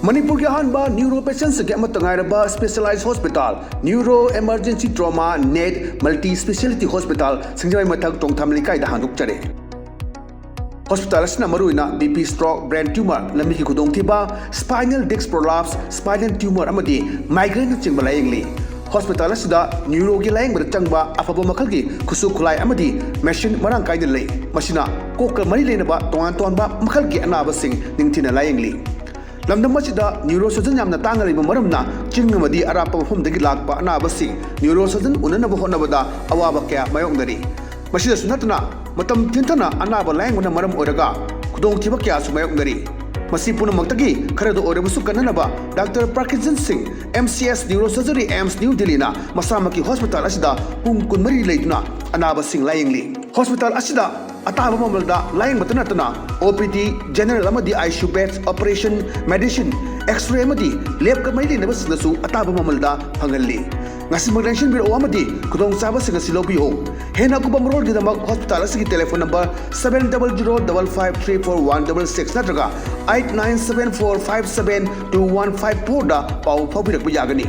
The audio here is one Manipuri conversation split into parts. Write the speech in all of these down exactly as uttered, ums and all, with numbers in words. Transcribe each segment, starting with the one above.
ꯃꯅꯤꯄꯨꯔꯒꯤ ꯑꯍꯥꯟꯕ ꯅ꯭ꯌꯨꯔꯣ ꯄꯦꯁꯦꯟꯁꯤꯡꯒꯤ ꯑꯃꯠꯇ ꯉꯥꯏꯔꯕ specialise hospital, neuro emergency trauma ꯅꯦꯠ ꯃꯜꯇꯤ ꯁ꯭ꯄꯦꯁꯤꯌꯦꯂꯤꯇꯤ ꯍꯣꯁꯄꯤꯇꯥꯜ, ꯁꯤꯡꯖꯃꯩ ꯃꯊꯛ ꯇꯣꯡꯊꯥꯝ ꯂꯩꯀꯥꯏꯗ ꯍꯥꯡꯗꯣꯛꯆꯔꯦ꯫ ꯍꯣꯁꯄꯤꯇꯥꯜ ꯑꯁꯤꯅ ꯃꯔꯨꯑꯣꯏꯅ B P stroke, brain tumour, ꯂꯝꯕꯤꯒꯤ ꯈꯨꯗꯣꯡꯊꯤꯕ, spinal disc prolapse, spinal tumour ꯑꯃꯗꯤ ꯃꯥꯏꯒ꯭ꯔꯦꯟꯅꯆꯤꯡꯕ ꯂꯥꯌꯦꯡꯂꯤ꯫ ꯍꯣꯁꯄꯤꯇꯥꯜ ꯑꯁꯤꯗ ꯅ꯭ꯌꯨꯔꯣꯒꯤ ꯂꯥꯌꯦꯡꯕꯗ ꯆꯪꯕ ꯑꯐꯕ ꯃꯈꯜꯒꯤ ꯈꯨꯠꯁꯨ ꯈꯨꯠꯂꯥꯏ ꯑꯃꯗꯤ ꯃꯦꯁꯤꯟ ꯃꯔꯥꯡ ꯀꯥꯏꯅ ꯂꯩ꯫ ꯃꯁꯤꯅ ꯀꯣꯛꯀ ꯃꯔꯤ ꯂꯩꯅꯕ ꯇꯣꯉꯥꯟ ꯇꯣꯉꯥꯟꯕ ꯃꯈꯜꯒꯤ ꯑꯅꯥꯕꯁꯤꯡ ꯅꯤꯡꯊꯤꯅ ꯂꯥꯌꯦꯡꯂꯤ꯫ ꯂꯝꯗꯝ ꯑꯁꯤꯗ ꯅ꯭ꯌꯨꯔꯣ ꯁꯔꯖꯟ ꯌꯥꯝꯅ ꯇꯥꯡꯅ ꯂꯩꯕ ꯃꯔꯝꯅ ꯆꯤꯡ ꯑꯃꯗꯤ ꯑꯔꯥꯞꯄ ꯃꯐꯝꯗꯒꯤ ꯂꯥꯛꯄ ꯑꯅꯥꯕꯁꯤꯡ ꯅ꯭ꯌꯨꯔꯣ ꯁꯔꯖꯟ ꯎꯅꯅꯕ ꯍꯣꯠꯅꯕꯗ ꯑꯋꯥꯕ ꯀꯌꯥ ꯃꯥꯌꯣꯛꯅꯔꯤ꯫ ꯃꯁꯤꯗꯁꯨ ꯅꯠꯇꯅ ꯃꯇꯝ ꯊꯤꯟꯊꯅ ꯑꯅꯥꯕ ꯂꯥꯌꯦꯡꯕꯅ ꯃꯔꯝ ꯑꯣꯏꯔꯒ ꯈꯨꯗꯣꯡꯊꯤꯕ ꯀꯌꯥꯁꯨ ꯃꯥꯌꯣꯛꯅꯔꯤ꯫ ꯃꯁꯤ ꯄꯨꯝꯅꯃꯛꯇꯒꯤ ꯈꯔꯗ ꯑꯣꯏꯔꯕꯁꯨ ꯀꯟꯅꯅꯕ ꯗꯥꯛꯇꯔ ꯄ꯭ꯔꯀꯤꯟꯖꯟ ꯁꯤꯡ, M C H neuro surgery, AIIMS new ꯗꯤꯜꯂꯤꯅ ꯃꯁꯥꯃꯛꯀꯤ ꯍꯣꯁꯄꯤꯇꯥꯜ ꯑꯁꯤꯗ ꯄꯨꯡ ꯀꯨꯟꯃꯔꯤ ꯂꯩꯗꯨꯅ ꯑꯅꯥꯕꯁꯤꯡ ꯂꯥꯌꯦꯡꯂꯤ꯫ ꯍꯣꯁꯄꯤꯇꯥꯜ ꯑꯁꯤꯗ ꯑꯇꯥꯕ ꯃꯃꯜꯗ ꯂꯥꯌꯦꯡꯕꯇ ꯅꯠꯇꯅ ꯑꯣ ꯄꯤ ꯗꯤ, ꯖꯦꯅꯔꯦꯜ ꯑꯃꯗꯤ I C U beds, operation, medicine, X-ray ꯑꯃꯗꯤ ꯂꯦꯕꯀ ꯃꯔꯤ ꯂꯩꯅꯕꯁꯤꯡꯗꯁꯨ ꯑꯇꯥꯕ ꯃꯃꯜꯗ ꯐꯪꯍꯜꯂꯤ꯫ ꯉꯁꯤꯃꯛ ꯂꯦꯡꯁꯤꯟꯕꯤꯔꯛꯎ ꯑꯃꯗꯤ ꯈꯨꯗꯣꯡꯆꯥꯕꯁꯤꯡ ꯑꯁꯤ ꯂꯧꯕꯤꯌꯨ꯫ ꯍꯦꯟꯅ ꯑꯀꯨꯞꯄ ꯃꯔꯣꯜꯒꯤꯗꯃꯛ ꯍꯣꯁꯄꯤꯇꯥꯜ ꯑꯁꯤꯒꯤ telephone number seven double zero double five three four one double six ꯅꯠꯇ꯭ꯔꯒ eight nine seven four five seven two one five four ꯗ ꯄꯥꯎ ꯐꯥꯎꯕꯤꯔꯛꯄ ꯌꯥꯒꯅꯤ꯫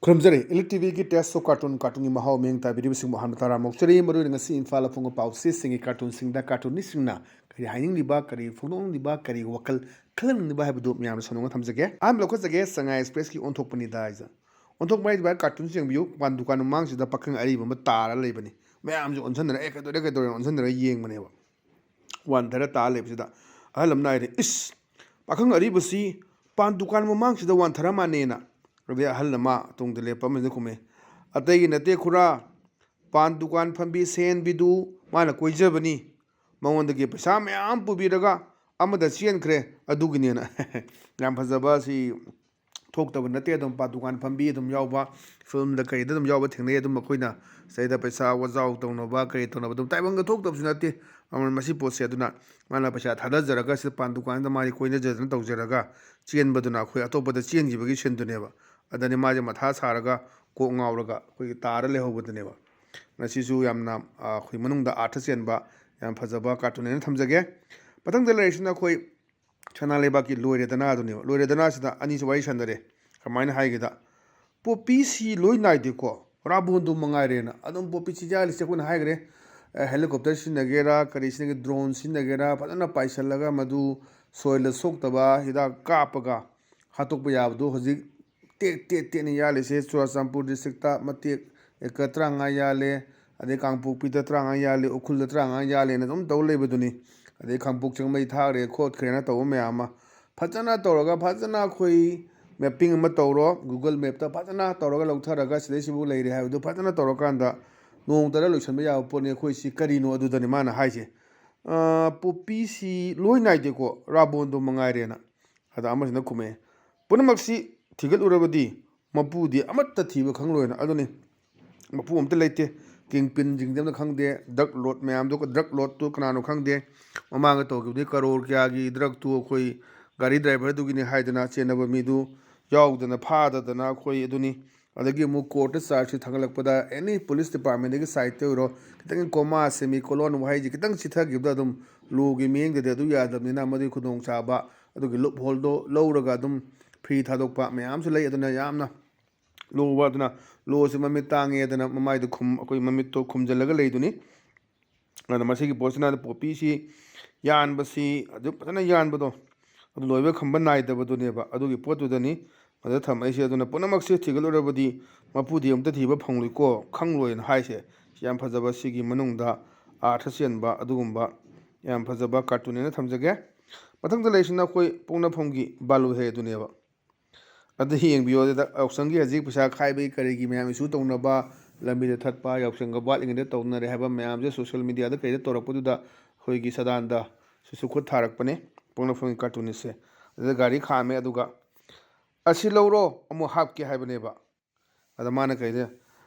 ꯈꯨꯔꯨꯝꯖꯔꯤ꯫ ꯏꯂꯤꯠ ꯇꯤ ꯚꯤꯒꯤ Taste of Cartoon, ꯀꯥꯔꯇꯨꯟꯒꯤ ꯃꯍꯥꯎ ꯃꯤꯠꯌꯦꯡ ꯇꯥꯕꯤꯔꯤꯕꯁꯤꯡꯕꯨ ꯑꯍꯥꯟꯕ ꯇꯔꯥꯝꯅ ꯑꯣꯛꯆꯔꯤ꯫ ꯃꯔꯨꯑꯣꯏꯅ ꯉꯁꯤ ꯏꯝꯐꯥꯜꯗ ꯐꯣꯡꯕ ꯄꯥꯎꯆꯦꯁꯤꯡꯒꯤ ꯀꯥꯔꯇꯨꯟꯁꯤꯡꯗ ꯀꯥꯔꯇꯨꯟꯅꯤꯁꯁꯤꯡꯅ ꯀꯔꯤ ꯍꯥꯏꯅꯤꯡꯂꯤꯕ, ꯀꯔꯤ ꯐꯣꯡꯗꯣꯛꯅꯤꯡꯂꯤꯕ, ꯀꯔꯤ ꯋꯥꯈꯜ ꯈꯜꯍꯟꯅꯤꯡꯂꯤꯕ ꯍꯥꯏꯕꯗꯨ ꯃꯌꯥꯝꯅ ꯁꯟꯗꯣꯛꯅ ꯊꯝꯖꯒꯦ꯫ ꯑꯍꯥꯟꯕ ꯂꯧꯈꯠꯆꯒꯦ, ꯁꯉꯥꯏ ꯑꯦꯛꯁꯄ꯭ꯔꯦꯁꯀꯤ ꯑꯣꯟꯊꯣꯛꯄꯅꯤꯗ ꯍꯥꯏꯁꯦ꯫ ꯑꯣꯟꯊꯣꯛꯄ ꯍꯥꯏꯁꯦ ꯚꯥꯏ, ꯀꯥꯔꯇꯨꯟꯁꯦ ꯌꯦꯡꯕꯤꯌꯨ, ꯄꯥꯟ ꯗꯨꯀꯥꯟ ꯃꯃꯥꯡꯁꯤꯗ ꯄꯥꯈꯪ ꯑꯔꯤꯕ ꯑꯃ ꯇꯥꯔ ꯂꯩꯕꯅꯤ꯫ ꯃꯌꯥꯝꯁꯦ ꯑꯣꯟꯁꯤꯟꯅꯔ, "ꯑꯦ, ꯀꯩꯗꯧꯔꯦ, ꯀꯩꯗꯧꯔꯦ?" ꯑꯣꯟꯁꯤꯟꯅꯔ ꯌꯦꯡꯕꯅꯦꯕ꯫ ꯋꯥꯟꯊꯔ ꯇꯥ ꯂꯩꯕꯁꯤꯗ ꯑꯍꯜ ꯑꯃꯅ ꯍꯥꯏꯔꯦ, "ꯏꯁ, ꯄꯥꯈꯪ ꯑꯔꯤꯕꯁꯤ ꯄꯥꯟ ꯗꯨꯀꯥꯟ ꯃꯃꯥꯡꯁꯤꯗ ꯋꯥꯟꯊꯔ ꯃꯥꯟꯅꯦꯅ"꯫ ꯑꯗꯩ ꯑꯍꯜ ꯑꯃ ꯇꯨꯡꯗ ꯂꯦꯞꯄ ꯑꯃꯁꯤꯅ ꯈꯨꯝꯃꯦ, "ꯑꯇꯩꯒꯤ ꯅꯠꯇꯦ ꯈꯨꯔꯥ, ꯄꯥꯟ ꯗꯨꯀꯥꯟ ꯐꯝꯕꯤ ꯁꯦꯟꯕꯤꯗꯨ ꯃꯥꯅ ꯀꯣꯏꯖꯕꯅꯤ꯫ ꯃꯉꯣꯟꯗꯒꯤ ꯄꯩꯁꯥ ꯃꯌꯥꯝ ꯄꯨꯕꯤꯔꯒ ꯑꯃꯗ ꯆꯦꯟꯈ꯭ꯔꯦ, ꯑꯗꯨꯒꯤꯅꯦꯅ"꯫ ꯌꯥꯝ ꯐꯖꯕ ꯁꯤ ꯊꯣꯛꯇꯕ ꯅꯠꯇꯦ꯫ ꯑꯗꯨꯝ ꯄꯥꯟ ꯗꯨꯀꯥꯟ ꯐꯝꯕꯤ ꯑꯗꯨꯝ ꯌꯥꯎꯕ, ꯐꯤꯂꯝꯗ ꯀꯩꯗ ꯑꯗꯨꯝ ꯌꯥꯎꯕ ꯊꯦꯡꯅꯩ꯫ ꯑꯗꯨꯝ ꯑꯩꯈꯣꯏꯅ ꯁꯤꯗꯩꯗ ꯄꯩꯁꯥ ꯋꯥꯖꯥꯎ ꯇꯧꯅꯕ ꯀꯔꯤ ꯇꯧꯅꯕ ꯑꯗꯨꯝ ꯇꯥꯏꯕꯪꯗ ꯊꯣꯛꯇꯕꯁꯨ ꯅꯠꯇꯦ꯫ ꯑꯃ ꯃꯁꯤ ꯄꯣꯠꯁꯦ ꯑꯗꯨꯅ ꯃꯥꯅ ꯄꯩꯁꯥ ꯊꯥꯗꯖꯔꯒ ꯁꯤꯗ ꯄꯥꯟ ꯗꯨꯀꯥꯟꯗ ꯃꯥꯒꯤ ꯀꯣꯏꯅꯖꯗꯅ ꯇꯧꯖꯔꯒ ꯆꯦꯟꯕꯗꯨꯅ ꯑꯩꯈꯣꯏ ꯑꯇꯣꯞꯄꯗ ꯆꯦꯟꯈꯤꯕꯒꯤ ꯁꯤꯟꯗꯨꯅꯦꯕ꯫ ꯑꯗꯅꯤ ꯃꯥꯁꯦ ꯃꯊꯥ ꯁꯥꯔꯒ ꯀꯣꯛ ꯉꯥꯎꯔꯒ ꯑꯩꯈꯣꯏꯒꯤ ꯇꯥꯔ ꯂꯩꯍꯧꯕꯗꯨꯅꯦꯕ꯫ ꯃꯁꯤꯁꯨ ꯌꯥꯝꯅ, ꯑ, ꯑꯩꯈꯣꯏ ꯃꯅꯨꯡꯗ ꯑꯥꯔꯊ ꯆꯦꯟꯕ ꯌꯥꯝ ꯐꯖꯕ ꯀꯥꯔꯇꯨꯟ ꯍꯥꯏꯅ ꯊꯝꯖꯒꯦ꯫ ꯃꯊꯪꯗ ꯂꯩꯔꯤꯁꯤꯅ ꯑꯩꯈꯣꯏ ꯁꯅꯥ ꯂꯩꯕꯥꯛꯀꯤ ꯂꯣꯏꯔꯦꯗꯅꯥ ꯑꯗꯨꯅꯦꯕ꯫ ꯂꯣꯏꯔꯦꯗꯅꯥꯁꯤꯗ ꯑꯅꯤꯁꯨ ꯋꯥꯔꯤ ꯁꯥꯟꯅꯔꯦ꯫ ꯀꯃꯥꯏꯅ ꯍꯥꯏꯒꯦꯗ, ꯄꯣꯄꯤꯁꯤ ꯂꯣꯏ ꯅꯥꯏꯗꯦꯀꯣ, ꯔꯥꯕꯣꯟꯗꯣ ꯃꯉꯥꯏꯔꯦꯅ꯫ ꯑꯗꯨꯝ ꯄꯣꯄꯤꯁꯤ ꯌꯥꯜꯂꯤꯁꯦ ꯑꯩꯈꯣꯏꯅ ꯍꯥꯏꯈ꯭ꯔꯦ, ꯑ, helicopter ꯁꯤꯖꯤꯟꯅꯒꯦꯔꯥ, ꯀꯔꯤ ꯁꯤꯖꯤꯟꯅꯒꯦ, drone ꯁꯤꯖꯤꯟꯅꯒꯦꯔꯥ, ꯐꯖꯅ ꯄꯥꯏꯁꯤꯜꯂꯒ ꯃꯗꯨ soil ꯁꯣꯛꯇꯕ ꯍꯤꯗꯥꯛ ꯀꯥꯞꯄꯒ ꯍꯥꯠꯇꯣꯛꯄ ꯌꯥꯕꯗꯣ ꯍꯧꯖꯤꯛ ꯇꯦꯛ ꯇꯦꯛ ꯇꯦꯛꯅ ꯌꯥꯜꯂꯤꯁꯦ꯫ ꯆꯨꯔꯥꯆꯥꯟꯄꯨꯔ district ꯃꯇꯦꯛ acre ꯇꯔꯥꯃꯉꯥ ꯌꯥꯜꯂꯦ, ꯑꯗꯩ ꯀꯥꯡꯄꯣꯛꯄꯤꯗ ꯇꯔꯥꯃꯉꯥ ꯌꯥꯜꯂꯦ, ꯎꯈ꯭ꯔꯨꯜꯗ ꯇꯔꯥꯃꯉꯥ ꯌꯥꯜꯂꯦꯅ ꯑꯗꯨꯝ ꯇꯧ ꯂꯩꯕꯗꯨꯅꯤ꯫ ꯑꯗꯩ ꯈꯥꯡꯄꯣꯛ ꯆꯤꯡꯃꯩ ꯊꯥꯈ꯭ꯔꯦ ꯈꯣꯠꯈ꯭ꯔꯦꯅ ꯇꯧꯕ ꯃꯌꯥꯝ ꯑꯃ ꯐꯖꯅ ꯇꯧꯔꯒ, ꯐꯖꯅ ꯑꯩꯈꯣꯏ mapping ꯑꯃ ꯇꯧꯔꯣ, Google Mapꯇ ꯐꯖꯅ ꯇꯧꯔꯒ ꯂꯧꯊꯔꯒ ꯁꯤꯗꯩꯁꯤꯕꯨ ꯂꯩꯔꯦ ꯍꯥꯏꯕꯗꯨ ꯐꯖꯅ ꯇꯧꯔꯀꯥꯟꯗ ꯅꯣꯡꯃꯇꯗ ꯂꯣꯏꯁꯤꯟꯕ ꯌꯥꯕ ꯄꯣꯠꯅꯤ꯫ ꯑꯩꯈꯣꯏ ꯁꯤ ꯀꯔꯤꯅꯣ ꯑꯗꯨꯗꯅꯤ ꯃꯥꯅ ꯍꯥꯏꯁꯦ꯫ ꯑ, ꯄꯣꯄꯤꯁꯤ ꯂꯣꯏ ꯅꯥꯏꯗꯦꯀꯣ, ꯔꯥꯕꯣꯟꯗꯣ ꯃꯉꯥꯏꯔꯦꯅ꯫ ꯑꯗ ꯑꯃꯁꯤꯅ ꯈꯨꯝꯃꯛꯑꯦ, "ꯄꯨꯝꯅꯃꯛꯁꯤ ꯊꯤꯒꯠꯂꯨꯔꯕꯗꯤ ꯃꯄꯨꯗꯤ ꯑꯃꯠꯇ ꯊꯤꯕ ꯈꯪꯂꯣꯏꯅ"꯫ ꯑꯗꯨꯅꯤ, ꯃꯄꯨ ꯑꯝꯇ ꯂꯩꯇꯦ꯫ Kingpinꯁꯤꯡꯗꯤ ꯑꯝꯇ ꯈꯪꯗꯦ꯫ Drug lord ꯃꯌꯥꯝꯗꯣ, drug lordꯇꯨ ꯀꯅꯥꯅꯣ ꯈꯪꯗꯦ꯫ ꯃꯃꯥꯡꯗ ꯇꯧꯈꯤꯕꯗꯨꯗꯤ crore ꯀꯌꯥꯒꯤ drugꯇꯨ ꯑꯩꯈꯣꯏ ꯒꯥꯔꯤ driverꯗꯨꯒꯤꯅꯤ ꯍꯥꯏꯗꯅ ꯆꯦꯟꯅꯕ ꯃꯤꯗꯨ ꯌꯥꯎꯗꯅ ꯐꯥꯗꯗꯅ ꯑꯩꯈꯣꯏ ꯑꯗꯨꯅꯤ꯫ ꯑꯗꯒꯤ ꯑꯃꯨꯛ courtꯇ charge sheet ꯊꯥꯡꯒꯠꯂꯛꯄꯗ any police departmentꯇꯒꯤ sideꯇ ꯑꯣꯏꯔꯣ, ꯈꯤꯇꯪ comma, semicolon, ꯋꯥꯍꯩꯁꯦ ꯈꯤꯇꯪ ꯆꯤꯊꯈꯤꯕꯗ ꯑꯗꯨꯝ lawꯒꯤ ꯃꯤꯠꯌꯦꯡꯗꯗꯤ ꯑꯗꯨ ꯌꯥꯗꯕꯅꯤꯅ ꯃꯗꯨꯒꯤ ꯈꯨꯗꯣꯡꯆꯥꯕ, ꯑꯗꯨꯒꯤ loopholeꯗꯣ ꯂꯧꯔꯒ ꯑꯗꯨꯝ free ꯊꯥꯗꯣꯛꯄ ꯃꯌꯥꯝꯁꯨ ꯂꯩ꯫ ꯑꯗꯨꯅ ꯌꯥꯝꯅ ꯂꯨꯕ ꯑꯗꯨꯅ, ꯂꯣꯁꯤ ꯃꯃꯤꯠ ꯇꯥꯡꯉꯦꯗꯅ ꯃꯃꯥꯏꯗꯨ ꯈꯨꯝ-, ꯑꯩꯈꯣꯏ ꯃꯃꯤꯠꯇꯣ ꯈꯨꯝꯖꯤꯜꯂꯒ ꯂꯩꯗꯨꯅꯤ꯫ ꯑꯗꯨꯅ ꯃꯁꯤꯒꯤ ꯄꯣꯠꯁꯤꯅ ꯄꯣꯄꯤꯁꯤ ꯌꯥꯟꯕꯁꯤ ꯑꯗꯨ ꯐꯖꯅ ꯌꯥꯟꯕꯗꯣ, ꯑꯗꯨ ꯂꯣꯏꯕ ꯈꯝꯕ ꯅꯥꯏꯗꯕꯗꯨꯅꯦꯕ꯫ ꯑꯗꯨꯒꯤ ꯄꯣꯠꯇꯨꯗꯅꯤ ꯃꯗꯨꯗ ꯊꯝꯃꯛꯏꯁꯦ꯫ ꯑꯗꯨꯅ ꯄꯨꯝꯅꯃꯛꯁꯦ ꯊꯤꯒꯠꯂꯨꯔꯕꯗꯤ ꯃꯄꯨꯗꯤ ꯑꯝꯇ ꯊꯤꯕ ꯐꯪꯂꯣꯏꯀꯣ, ꯈꯪꯂꯣꯏꯅ ꯍꯥꯏꯁꯦ꯫ ꯁꯤ ꯌꯥꯝ ꯐꯖꯕ, ꯁꯤꯒꯤ ꯃꯅꯨꯡꯗ ꯑꯥꯔꯊ ꯆꯦꯟꯕ ꯑꯗꯨꯒꯨꯝꯕ ꯌꯥꯝ ꯐꯖꯕ ꯀꯥꯔꯇꯨꯟ ꯍꯥꯏꯅ ꯊꯝꯖꯒꯦ꯫ ꯃꯊꯪꯗ ꯂꯩꯔꯤꯁꯤꯅ ꯑꯩꯈꯣꯏ ꯄꯣꯛꯅꯐꯝꯒꯤ ꯕꯥꯂꯨ ꯍꯦ ꯑꯗꯨꯅꯦꯕ꯫ ꯑꯗꯨ ꯌꯦꯡꯕꯤꯌꯣ꯫ ꯑꯗꯨꯗ ꯌꯥꯎꯁꯪꯒꯤ ꯍꯧꯖꯤꯛ ꯄꯩꯁꯥ ꯈꯥꯏꯕꯒꯤ ꯀꯔꯤꯒꯤ ꯃꯌꯥꯝ ꯏꯁꯨ ꯇꯧꯅꯕ, ꯂꯝꯕꯤꯗ ꯊꯠꯄ, ꯌꯥꯎꯁꯪꯒ ꯋꯥꯠꯂꯤꯉꯩꯗ ꯇꯧꯅꯔꯦ ꯍꯥꯏꯕ ꯃꯌꯥꯝꯁꯦ social mediaꯗ ꯀꯩꯗ ꯇꯧꯔꯛꯄꯗꯨꯗ ꯑꯩꯈꯣꯏꯒꯤ ꯁꯗꯥꯅꯟꯗ ꯁꯤꯁꯨ ꯈꯨꯠ ꯊꯥꯔꯛꯄꯅꯦ꯫ ꯄꯣꯛꯅꯐꯝꯒꯤ ꯀꯥꯔꯇꯨꯟꯁꯦ꯫ ꯑꯗꯨꯗ ꯒꯥꯔꯤ ꯈꯥꯝꯃꯦ, ꯑꯗꯨꯒ "ꯑꯁꯤ ꯂꯧꯔꯣ, ꯑꯃꯨꯛ ꯍꯥꯞꯀꯦ" ꯍꯥꯏꯕꯅꯦꯕ꯫ ꯑꯗ ꯃꯥꯅ ꯀꯩꯗ,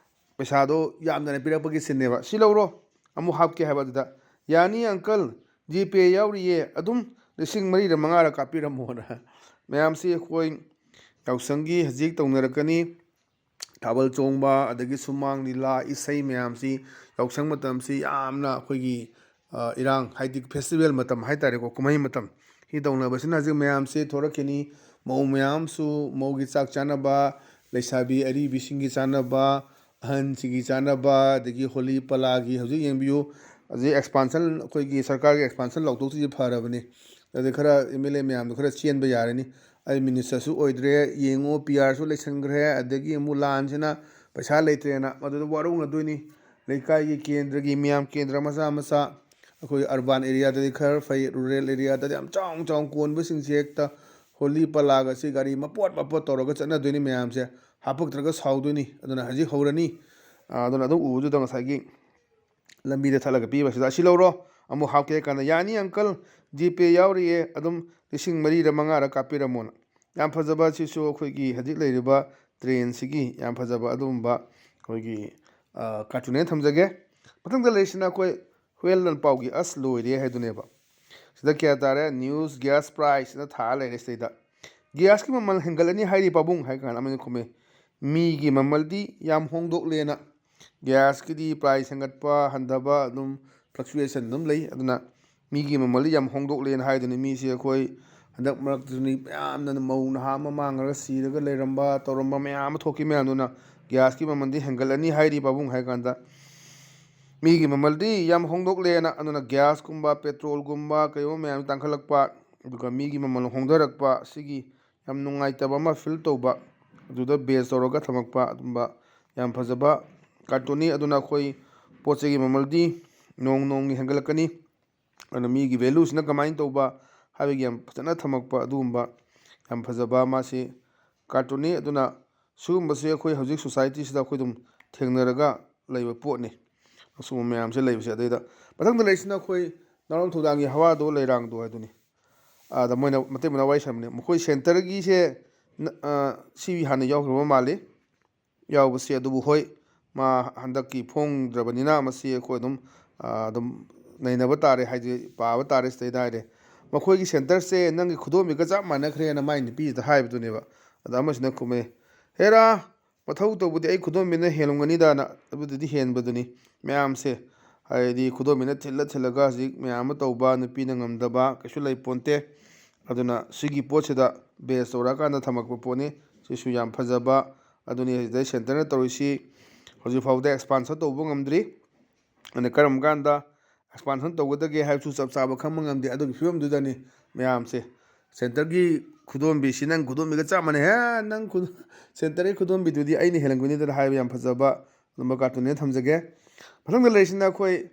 ꯄꯩꯁꯥꯗꯣ ꯌꯥꯝꯗꯅ ꯄꯤꯔꯛꯄꯒꯤ ꯁꯤꯟꯅꯦꯕ꯫ "ꯁꯤ ꯂꯧꯔꯣ, ꯑꯃꯨꯛ ꯍꯥꯞꯀꯦ" ꯍꯥꯏꯕ ꯑꯗꯨꯗ, "ꯌꯥꯅꯤ uncle, GPay ꯌꯥꯎꯔꯤꯌꯦ, ꯑꯗꯨꯝ ꯂꯤꯁꯤꯡ ꯃꯔꯤꯔ ꯃꯉꯥꯔ ꯀꯥꯞꯄꯤꯔꯝꯃꯣꯅ"꯫ ꯃꯌꯥꯝꯁꯤ ꯑꯩꯈꯣꯏ ꯌꯥꯎꯁꯪꯒꯤ ꯍꯧꯖꯤꯛ ꯇꯧꯅꯔꯛꯀꯅꯤ꯫ ꯊꯥꯕꯜ ꯆꯣꯡꯕ, ꯑꯗꯒꯤ ꯁꯨꯃꯥꯡ ꯂꯤꯂꯥ, ꯏꯁꯩ ꯃꯌꯥꯝꯁꯤ ꯌꯥꯎꯁꯪ ꯃꯇꯝꯁꯤ ꯌꯥꯝꯅ ꯑꯩꯈꯣꯏꯒꯤ, ꯑ, ꯏꯔꯥꯡ, ꯍꯥꯏꯗꯤ festival ꯃꯇꯝ ꯍꯥꯏꯇꯥꯔꯦꯀꯣ, ꯀꯨꯝꯍꯩ ꯃꯇꯝ꯫ ꯁꯤ ꯇꯧꯅꯕꯁꯤꯅ ꯍꯧꯖꯤꯛ ꯃꯌꯥꯝꯁꯤ ꯊꯣꯔꯛꯈꯤꯅꯤ꯫ ꯃꯧ ꯃꯌꯥꯝꯁꯨ ꯃꯧꯒꯤ ꯆꯥꯛ ꯆꯥꯅꯕ, ꯂꯩꯁꯥꯕꯤ ꯑꯔꯤꯕꯤꯁꯤꯡꯒꯤ ꯆꯥꯅꯕ, ꯑꯍꯟꯁꯤꯡꯒꯤ ꯆꯥꯅꯕ, ꯑꯗꯒꯤ ꯍꯣꯂꯤ ꯄꯂꯥꯒꯤ ꯍꯧꯖꯤꯛ ꯌꯦꯡꯕꯤꯌꯨ꯫ ꯍꯧꯖꯤꯛ expansion, ꯑꯩꯈꯣꯏꯒꯤ ꯁꯔꯀꯥꯔꯒꯤ expansion ꯂꯥꯎꯊꯣꯛꯇꯣꯏꯁꯦ ꯐꯔꯕꯅꯤ꯫ ꯑꯗꯩ ꯈꯔ MLA ꯃꯌꯥꯝꯗꯣ ꯈꯔ ꯆꯦꯟꯕ ꯌꯥꯔꯅꯤ꯫ ꯑꯩ ministerꯁꯨ ꯑꯣꯏꯗ꯭ꯔꯦ, ꯌꯦꯡꯉꯨ, PRꯁꯨ ꯂꯩꯁꯟꯈ꯭ꯔꯦ, ꯑꯗꯒꯤ ꯑꯃꯨꯛ ꯂꯥꯟꯁꯤꯅ ꯄꯩꯁꯥ ꯂꯩꯇ꯭ꯔꯦꯅ ꯃꯗꯨꯗ ꯋꯥꯔꯧꯅꯗꯣꯏꯅꯤ꯫ ꯂꯩꯀꯥꯏꯒꯤ ꯀꯦꯟꯗ꯭ꯔꯒꯤ ꯃꯤꯌꯥꯝ ꯀꯦꯟꯗ꯭ꯔ ꯃꯆꯥ ꯃꯆꯥ, ꯑꯩꯈꯣꯏ urban areaꯗꯗꯤ ꯈꯔ ꯐꯩ, rural areaꯗꯗꯤ ꯌꯥꯝ ꯆꯥꯎꯅ ꯆꯥꯎꯅ ꯀꯣꯟꯕꯁꯤꯡꯁꯦ ꯍꯦꯛꯇ ꯍꯣꯂꯤ ꯄꯂꯥꯒꯁꯤ ꯒꯥꯔꯤ ꯃꯄꯣꯠ ꯃꯄꯣꯠ ꯇꯧꯔꯒ ꯆꯠꯅꯗꯣꯏꯅꯤ ꯃꯌꯥꯝꯁꯦ꯫ ꯍꯥꯞꯄꯛꯇ꯭ꯔꯒ ꯁꯥꯎꯗꯣꯏꯅꯤ꯫ ꯑꯗꯨꯅ ꯍꯧꯖꯤꯛ ꯍꯧꯔꯅꯤ꯫ ꯑ, ꯑꯗꯨꯅ ꯑꯗꯨꯝ ꯎꯕꯗꯨꯗ ꯉꯁꯥꯏꯒꯤ ꯂꯝꯕꯤꯗ ꯊꯠꯂꯒ ꯄꯤꯕꯁꯤꯗ, "ꯑꯁꯤ ꯂꯧꯔꯣ, ꯑꯃꯨꯛ ꯍꯥꯞꯀꯦ" ꯍꯥꯏ ꯀꯥꯟꯗ, "ꯌꯥꯅꯤ uncle, GPay ꯌꯥꯎꯔꯤꯌꯦ, ꯑꯗꯨꯝ ꯂꯤꯁꯤꯡ ꯃꯔꯤꯔ ꯃꯉꯥꯔ ꯀꯥꯞꯄꯤꯔꯝꯃꯣꯅ"꯫ ꯌꯥꯝ ꯐꯖꯕ, ꯁꯤꯁꯨ ꯑꯩꯈꯣꯏꯒꯤ ꯍꯧꯖꯤꯛ ꯂꯩꯔꯤꯕ trendꯁꯤꯒꯤ ꯌꯥꯝ ꯐꯖꯕ ꯑꯗꯨꯒꯨꯝꯕ ꯑꯩꯈꯣꯏꯒꯤ, ꯑ, cartoon ꯊꯝꯖꯒꯦ꯫ ꯃꯊꯪꯗ ꯂꯩꯔꯤꯁꯤꯅ ꯑꯩꯈꯣꯏ ꯍꯨꯌꯦꯜ ꯂꯥꯟꯄꯥꯎꯒꯤ "ꯑꯁ ꯂꯣꯏꯔꯦ" ꯍꯥꯏꯗꯨꯅꯦꯕ꯫ ꯁꯤꯗ ꯀꯌꯥ ꯇꯥꯔꯦ? News, gas price ꯍꯥꯏꯅ ꯊꯥꯔ ꯂꯩꯔꯦ ꯁꯤꯗꯩꯗ꯫ ꯒ꯭ꯌꯥꯁꯀꯤ ꯃꯃꯜ ꯍꯦꯟꯒꯠꯂꯅꯤ ꯍꯥꯏꯔꯤ ꯄꯥꯕꯨꯡ ꯍꯥꯏ ꯀꯥꯟꯗ ꯑꯃꯅ ꯈꯨꯝꯃꯤ, "ꯃꯤꯒꯤ ꯃꯃꯜꯗꯤ ꯌꯥꯝ ꯍꯣꯡꯗꯣꯛꯂꯦꯅ"꯫ ꯒ꯭ꯌꯥꯁꯀꯤꯗꯤ price ꯍꯦꯟꯒꯠꯄ ꯍꯟꯊꯕ ꯑꯗꯨꯝ fluctuation ꯑꯗꯨꯝ ꯂꯩ꯫ ꯑꯗꯨꯅ ꯃꯤꯒꯤ ꯃꯃꯜꯗꯤ ꯌꯥꯝ ꯍꯣꯡꯗꯣꯛꯂꯦꯅ ꯍꯥꯏꯗꯨꯅꯤ꯫ ꯃꯤꯁꯦ ꯑꯩꯈꯣꯏ ꯍꯟꯗꯛ ꯃꯔꯛꯇꯁꯨꯅꯤ ꯃꯌꯥꯝꯅ ꯃꯧ ꯅꯍꯥ ꯑꯃ ꯃꯥꯡꯉꯒ ꯁꯤꯔꯒ ꯂꯩꯔꯝꯕ, ꯇꯧꯔꯝꯕ ꯃꯌꯥꯝ ꯑꯃ ꯊꯣꯛꯈꯤ ꯃꯌꯥꯝꯗꯨꯅ꯫ ꯒ꯭ꯌꯥꯁꯀꯤ ꯃꯃꯜꯗꯤ ꯍꯦꯟꯒꯠꯂꯅꯤ ꯍꯥꯏꯔꯤ ꯄꯥꯕꯨꯡ ꯍꯥꯏ ꯀꯥꯟꯗ, ꯃꯤꯒꯤ ꯃꯃꯜꯗꯤ ꯌꯥꯝ ꯍꯣꯡꯗꯣꯛꯂꯦꯅ꯫ ꯑꯗꯨꯅ ꯒ꯭ꯌꯥꯁꯀꯨꯝꯕ, ꯄꯦꯇ꯭ꯔꯣꯜꯒꯨꯝꯕ, ꯀꯩꯒꯨꯝꯕ ꯃꯌꯥꯝ ꯇꯥꯡꯈꯠꯂꯛꯄ, ꯑꯗꯨꯒ ꯃꯤꯒꯤ ꯃꯃꯜ ꯍꯣꯡꯊꯔꯛꯄ, ꯁꯤꯒꯤ ꯌꯥꯝ ꯅꯨꯡꯉꯥꯏꯇꯕ ꯑꯃ feel ꯇꯧꯕ, ꯑꯗꯨꯗ base ꯇꯧꯔꯒ ꯊꯝꯃꯛꯄ ꯑꯗꯨꯝꯕ ꯌꯥꯝ ꯐꯖꯕ cartoonꯅꯤ꯫ ꯑꯗꯨꯅ ꯑꯩꯈꯣꯏ ꯄꯣꯠ ꯆꯩꯒꯤ ꯃꯃꯜꯗꯤ ꯅꯣꯡ ꯅꯣꯡꯒꯤ ꯍꯦꯟꯒꯠꯂꯛꯀꯅꯤ꯫ ꯑꯗꯨꯅ ꯃꯤꯒꯤ valueꯁꯤꯅ ꯀꯃꯥꯏꯅ ꯇꯧꯕ ꯍꯥꯏꯕꯒꯤ ꯌꯥꯝ ꯐꯖꯅ ꯊꯝꯃꯛꯄ ꯑꯗꯨꯒꯨꯝꯕ ꯌꯥꯝ ꯐꯖꯕ ꯃꯥꯁꯤ cartoonꯅꯤ꯫ ꯑꯗꯨꯅ ꯁꯤꯒꯨꯝꯕꯁꯦ ꯑꯩꯈꯣꯏ ꯍꯧꯖꯤꯛ societyꯁꯤꯗ ꯑꯩꯈꯣꯏ ꯑꯗꯨꯝ ꯊꯦꯡꯅꯔꯒ ꯂꯩꯕ ꯄꯣꯠꯅꯤ꯫ ꯑꯁꯤꯒꯨꯝꯕ ꯃꯌꯥꯝꯁꯦ ꯂꯩꯕꯁꯦ꯫ ꯑꯗꯩꯗ ꯃꯊꯪꯗ ꯂꯩꯔꯤꯁꯤꯅ ꯑꯩꯈꯣꯏ ꯅꯥꯎꯔꯦꯝ ꯊꯧꯗꯥꯡꯒꯤ ꯍꯋꯥꯗꯣ ꯂꯩꯔꯥꯡꯗꯣ ꯍꯥꯏꯗꯨꯅꯤ꯫ ꯑꯗ ꯃꯣꯏꯅ ꯃꯇꯩ ꯃꯅꯥꯎ ꯋꯥꯔꯤ ꯁꯥꯟꯅꯕꯅꯦ꯫ ꯃꯈꯣꯏ centreꯒꯤꯁꯦ ꯁꯤ ꯍꯥꯟꯅ ꯌꯥꯎꯈ꯭ꯔꯕ ꯃꯥꯜꯂꯤ꯫ ꯌꯥꯎꯕꯁꯦ꯫ ꯑꯗꯨꯕꯨ ꯍꯣꯏ, ꯃꯥ ꯍꯟꯗꯛꯀꯤ ꯐꯣꯡꯗ꯭ꯔꯕꯅꯤꯅ ꯃꯁꯤ ꯑꯩꯈꯣꯏ ꯑꯗꯨꯝ ꯑꯗꯨꯝ ꯅꯩꯅꯕ ꯇꯥꯔꯦ, ꯍꯥꯏꯗꯤ ꯄꯥꯕ ꯇꯥꯔꯦ꯫ ꯁꯤꯗꯩꯗ ꯍꯥꯏꯔꯦ, "ꯃꯈꯣꯏꯒꯤ ꯁꯦꯟꯇꯔꯁꯦ ꯅꯪꯒꯤ ꯈꯨꯗꯣꯝꯕꯤꯒ ꯆꯞ ꯃꯥꯟꯅꯈ꯭ꯔꯦꯅ" ꯃꯥꯏ ꯅꯨꯄꯤꯁꯤꯗ ꯍꯥꯏꯕꯗꯨꯅꯦꯕ꯫ ꯑꯗ ꯑꯃꯁꯤꯅ ꯈꯨꯝꯃꯦ, "ꯍꯦꯔꯥ, ꯃꯊꯧ ꯇꯧꯕꯗꯤ ꯑꯩ ꯈꯨꯗꯣꯝꯕꯤꯅ ꯍꯦꯜꯂꯝꯒꯅꯤꯗꯅ, ꯑꯗꯨꯗꯤ ꯍꯦꯟꯕꯗꯨꯅꯤ ꯃꯌꯥꯝꯁꯦ꯫ ꯍꯥꯏꯗꯤ ꯈꯨꯗꯣꯝꯕꯤꯅ ꯊꯤꯜꯂ ꯊꯤꯜꯂꯒ ꯍꯧꯖꯤꯛ ꯃꯌꯥꯝ ꯑꯃ ꯇꯧꯕ, ꯅꯨꯄꯤꯅ ꯉꯝꯗꯕ ꯀꯩꯁꯨ ꯂꯩꯄꯣꯟꯇꯦ꯫ ꯑꯗꯨꯅ ꯁꯤꯒꯤ ꯄꯣꯠꯁꯤꯗ ꯕꯦꯁ ꯇꯧꯔꯛꯑꯀꯥꯟꯗ ꯊꯝꯃꯛꯄ ꯄꯣꯠꯅꯤ꯫ ꯁꯤꯁꯨ ꯌꯥꯝ ꯐꯖꯕ ꯑꯗꯨꯅꯤ꯫ ꯁꯤꯗꯩ ꯁꯦꯟꯇꯔꯅ ꯇꯧꯔꯤꯁꯤ ꯍꯧꯖꯤꯛ ꯐꯥꯎꯗ ꯑꯦꯛꯁꯄꯥꯟꯁꯟ ꯇꯧꯕ ꯉꯝꯗ꯭ꯔꯤ꯫ ꯑꯗꯨꯅ ꯀꯔꯝ ꯀꯥꯟꯗ ꯑꯦꯛꯁꯄꯥꯟꯁꯟ ꯇꯧꯒꯗꯒꯦ ꯍꯥꯏꯕꯁꯨ ꯆꯞ ꯆꯥꯕ ꯈꯪꯕ ꯉꯝꯗꯦ꯫ ꯑꯗꯨꯒꯤ ꯐꯤꯕꯝꯗꯨꯗꯅꯤ ꯃꯌꯥꯝꯁꯦ꯫ ꯁꯦꯟꯇꯔꯒꯤ ꯈꯨꯗꯣꯝꯕꯤꯁꯤ ꯅꯪ ꯈꯨꯗꯣꯝꯕꯤꯒ ꯆꯞ ꯃꯥꯟꯅꯩ꯫ "ꯍꯦ, ꯅꯪ ꯈꯨ-, ꯁꯦꯟꯇꯔꯒꯤ ꯈꯨꯗꯣꯝꯕꯤꯗꯨꯗꯤ ꯑꯩꯅ ꯍꯦꯜꯂꯝꯒꯅꯤꯗꯅ" ꯍꯥꯏꯕ ꯌꯥꯝ ꯐꯖꯕ ꯑꯗꯨꯝꯕ ꯀꯥꯔꯇꯨꯟꯅꯦ ꯊꯝꯖꯒꯦ꯫ ꯃꯊꯪꯗ ꯂꯩꯔꯤꯁꯤꯅ ꯑꯩꯈꯣꯏ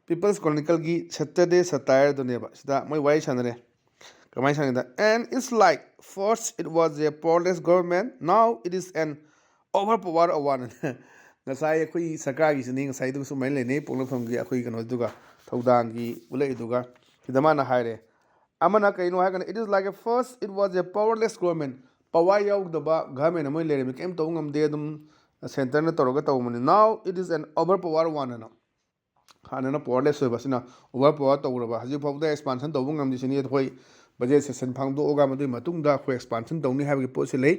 People's Chronicleꯒꯤ Saturday Satire ꯑꯗꯨꯅꯦꯕ꯫ ꯁꯤꯗ ꯃꯣꯏ ꯋꯥꯔꯤ ꯁꯥꯟꯅꯔꯦ꯫ ꯀꯃꯥꯏꯅ ꯁꯥꯟꯅꯩꯗ? "And it's like first it was a powerless government, now it is an overpower one." ꯉꯁꯥꯏ ꯑꯩꯈꯣꯏ ꯁꯔꯀꯥꯔꯒꯤꯁꯤꯅꯤ, ꯉꯁꯥꯏꯗꯨꯒ ꯁꯨꯃꯥꯏꯅ ꯂꯩꯅꯩ, ꯄꯣꯛꯅꯐꯝꯒꯤ ꯑꯩꯈꯣꯏ ꯀꯩꯅꯣꯗꯨꯒ, ꯊꯧꯗꯥꯡꯒꯤ ꯎꯠꯂꯛꯏꯗꯨꯒ꯫ ꯁꯤꯗ ꯃꯥꯅ ꯍꯥꯏꯔꯦ, ꯑꯃꯅ ꯀꯩꯅꯣ ꯍꯥꯏꯔꯒꯅ, "It is like a first it was a powerless government." Power ꯌꯥꯎꯗꯕ ꯒꯚꯔꯟꯃꯦꯟ ꯑꯃ ꯂꯩꯔꯝꯃꯤ, ꯀꯩꯝ ꯇꯧꯕ ꯉꯝꯗꯦ, ꯑꯗꯨꯝ ꯁꯦꯟꯇꯔꯅ ꯇꯧꯔꯒ ꯇꯧꯕꯅꯤ꯫ "Now it is an overpower one" ꯑꯅ꯫ ꯍꯥꯟꯅꯅ ꯄꯋꯥꯔꯂꯦꯁ ꯑꯣꯏꯕ, ꯑꯁꯤꯅ ꯑꯣꯚꯔ ꯄꯋꯥꯔ ꯇꯧꯔꯕ, ꯍꯧꯖꯤꯛ ꯐꯥꯎꯕꯗ ꯑꯦꯛꯁꯄꯥꯟꯁꯟ ꯇꯧꯕ ꯉꯝꯗ꯭ꯔꯤꯁꯤꯅꯤ꯫ ꯑꯩꯈꯣꯏ ꯕꯖꯦꯠ ꯁꯦꯁꯟ ꯐꯥꯡꯗꯣꯛꯑꯒ ꯃꯗꯨꯒꯤ ꯃꯇꯨꯡꯗ ꯑꯩꯈꯣꯏ ꯑꯦꯛꯁꯄꯥꯟꯁꯟ ꯇꯧꯅꯤ ꯍꯥꯏꯕꯒꯤ ꯄꯣꯠꯁꯤ ꯂꯩ꯫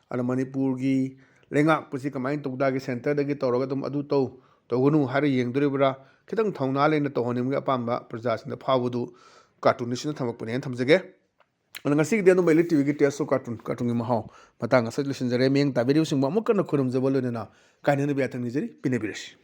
ꯑꯗꯨꯅ ꯃꯅꯤꯄꯨꯔꯒꯤ ꯂꯩꯉꯥꯛꯄꯁꯤ ꯀꯃꯥꯏꯅ ꯇꯧ ꯇꯥꯒꯦ, ꯁꯦꯟꯇꯔꯗꯒꯤ ꯇꯧꯔꯒ ꯑꯗꯨꯝ ꯑꯗꯨ ꯇꯧ, ꯇꯧꯒꯅꯨ ꯍꯥꯏꯔ ꯌꯦꯡꯗꯣꯔꯤꯕ꯭ꯔꯥ? ꯈꯤꯇꯪ ꯊꯧꯅꯥ ꯂꯩꯅ ꯇꯧꯍꯟꯅꯤꯡꯕꯒꯤ ꯑꯄꯥꯝꯕ ꯄ꯭ꯔꯖꯥꯁꯤꯡꯗ ꯐꯥꯎꯕꯗꯨ ꯀꯥꯔꯇꯨꯟꯅꯤꯁꯤꯅ ꯊꯝꯃꯛꯄꯅꯦꯅ ꯊꯝꯖꯒꯦ꯫ ꯑꯗꯣ ꯉꯁꯤꯒꯤꯗꯤ ꯑꯗꯨꯝ ꯑꯦꯂꯤꯠ ꯇꯤꯚꯤꯒꯤ ꯇꯦꯁ ꯑꯣꯐ ꯀꯥꯔꯇꯨꯟ, ꯀꯥꯔꯇꯨꯟꯒꯤ ꯃꯍꯥꯎ ꯃꯇꯥꯡ ꯑꯁꯤꯗ ꯂꯣꯏꯁꯤꯟꯖꯔꯦ꯫ ꯃꯤꯠꯌꯦꯡ ꯇꯥꯕꯤꯔꯤꯕꯁꯤꯡꯕꯨ ꯑꯃꯨꯛ ꯍꯟꯅ ꯈꯨꯔꯨꯝꯖꯕ ꯂꯣꯏꯅꯅ ꯀꯥꯏꯅꯅꯕ ꯌꯥꯊꯪ ꯅꯤꯖꯔꯤ, ꯄꯤꯅꯕꯤꯔꯁꯤ꯫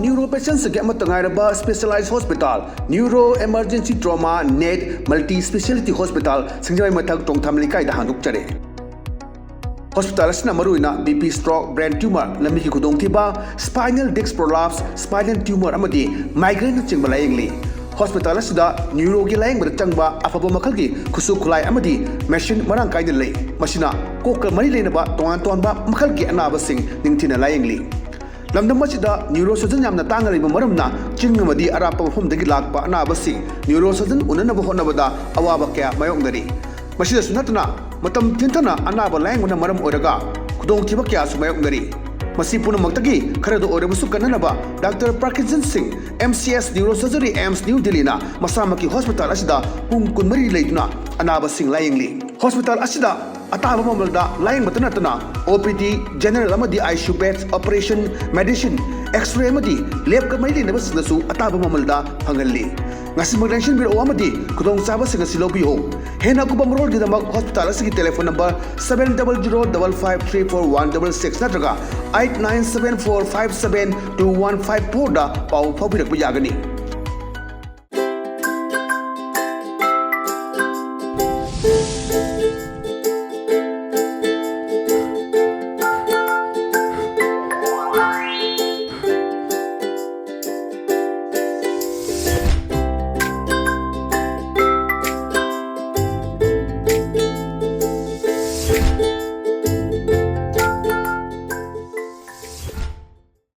Neuro patients ꯀꯤ ꯑꯃꯠꯇ ꯉꯥꯏꯔꯕ specialized hospital, Neuro Emergency Trauma Net Multi Speciality Hospital, ꯁꯤꯡꯖꯃꯩ ꯃꯊꯛ ꯇꯣꯡꯊꯥꯝ ꯂꯩꯀꯥꯏꯗ ꯍꯥꯡꯗꯣꯛꯆꯔꯦ꯫ ꯍꯣꯁꯄꯤꯇꯥꯜ ꯑꯁꯤꯅ ꯃꯔꯨꯑꯣꯏꯅ B P, stroke, brain tumour, ꯂꯝꯕꯤꯒꯤ ꯈꯨꯗꯣꯡꯊꯤꯕ, spinal disc prolapse, spinal tumour ꯑꯃꯗꯤ ꯃꯥꯏꯒ꯭ꯔꯦꯟꯅꯆꯤꯡꯕ ꯂꯥꯌꯦꯡꯂꯤ꯫ ꯍꯣꯁꯄꯤꯇꯥꯜ ꯑꯁꯤꯗ ꯅ꯭ꯌꯨꯔꯣꯒꯤ ꯂꯥꯌꯦꯡꯕꯗ ꯆꯪꯕ ꯑꯐꯕ ꯃꯈꯜꯒꯤ ꯈꯨꯠꯁꯨ ꯈꯨꯠꯂꯥꯏ ꯑꯃꯗꯤ ꯃꯦꯁꯤꯟ ꯃꯔꯥꯡ ꯀꯥꯏꯅ ꯂꯩ꯫ ꯃꯁꯤꯅ ꯀꯣꯛꯀ ꯃꯔꯤ ꯂꯩꯅꯕ ꯇꯣꯉꯥꯟ ꯇꯣꯉꯥꯟꯕ ꯃꯈꯜꯒꯤ ꯑꯅꯥꯕꯁꯤꯡ ꯅꯤꯡꯊꯤꯅ ꯂꯥꯌꯦꯡꯂꯤ꯫ ꯂꯝꯗꯝ ꯑꯁꯤꯗ neurosurgeon ꯌꯥꯝꯅ ꯇꯥꯡꯅ ꯂꯩꯕ ꯃꯔꯝꯅ ꯆꯤꯡ ꯑꯃꯗꯤ ꯑꯔꯥꯞꯄ ꯃꯐꯝꯗꯒꯤ ꯂꯥꯛꯄ ꯑꯅꯥꯕꯁꯤꯡ neurosurgeon ꯎꯅꯅꯕ ꯍꯣꯠꯅꯕꯗ ꯑꯋꯥꯕ ꯀꯌꯥ ꯃꯥꯌꯣꯛꯅꯔꯤ꯫ ꯃꯁꯤꯗꯁꯨ ꯅꯠꯇꯅ ꯃꯇꯝ ꯊꯤꯟꯊꯅ ꯑꯅꯥꯕ ꯂꯥꯌꯦꯡꯕꯅ ꯃꯔꯝ ꯑꯣꯏꯔꯒ ꯈꯨꯗꯣꯡꯊꯤꯕ ꯀꯌꯥꯁꯨ ꯃꯥꯌꯣꯛꯅꯔꯤ꯫ ꯃꯁꯤ ꯄꯨꯝꯅꯃꯛꯇꯒꯤ ꯈꯔꯗ ꯑꯣꯏꯔꯕꯁꯨ ꯀꯟꯅꯅꯕ ꯗꯥꯛꯇꯔ ꯄ꯭ꯔꯀꯤꯟꯖꯟ ꯁꯤꯡ, M C S Neurosurgery, AIIMS New Delhi ꯅ ꯃꯁꯥꯃꯛꯀꯤ ꯍꯣꯁꯄꯤꯇꯥꯜ ꯑꯁꯤꯗ ꯄꯨꯡ ꯀꯨꯟꯃꯔꯤ ꯂꯩꯗꯨꯅ ꯑꯅꯥꯕꯁꯤꯡ ꯂꯥꯌꯦꯡꯂꯤ꯫ ꯍꯣꯁꯄꯤꯇꯥꯜ ꯑꯁꯤꯗ ꯑꯇꯥꯕ ꯃꯃꯜꯗ ꯂꯥꯌꯦꯡꯕꯇ ꯅꯠꯇꯅ O P D, general ꯑꯃꯗꯤ I C U beds, operation, medicine, X-ray ꯑꯃꯗꯤ lab ꯀ ꯃꯔꯤ ꯂꯩꯅꯕꯁꯤꯡꯗꯁꯨ ꯑꯇꯥꯕ ꯃꯃꯜꯗ ꯐꯪꯍꯜꯂꯤ꯫ ꯉꯁꯤꯃꯛ ꯂꯦꯡꯁꯤꯟꯕꯤꯔꯛꯎ ꯑꯃꯗꯤ ꯈꯨꯗꯣꯡꯆꯥꯕꯁꯤꯡ ꯑꯁꯤ ꯂꯧꯕꯤꯌꯨ꯫ ꯍꯦꯟꯅ ꯑꯀꯨꯞꯄ ꯃꯔꯣꯜꯒꯤꯗꯃꯛ ꯍꯣꯁꯄꯤꯇꯥꯜ ꯑꯁꯤꯒꯤ telephone number seven double zero double five three four one double six ꯅꯠꯇ꯭ꯔꯒ eight nine seven four five seven two one five four ꯗ ꯄꯥꯎ ꯐꯥꯎꯕꯤꯔꯛꯄ ꯌꯥꯒꯅꯤ꯫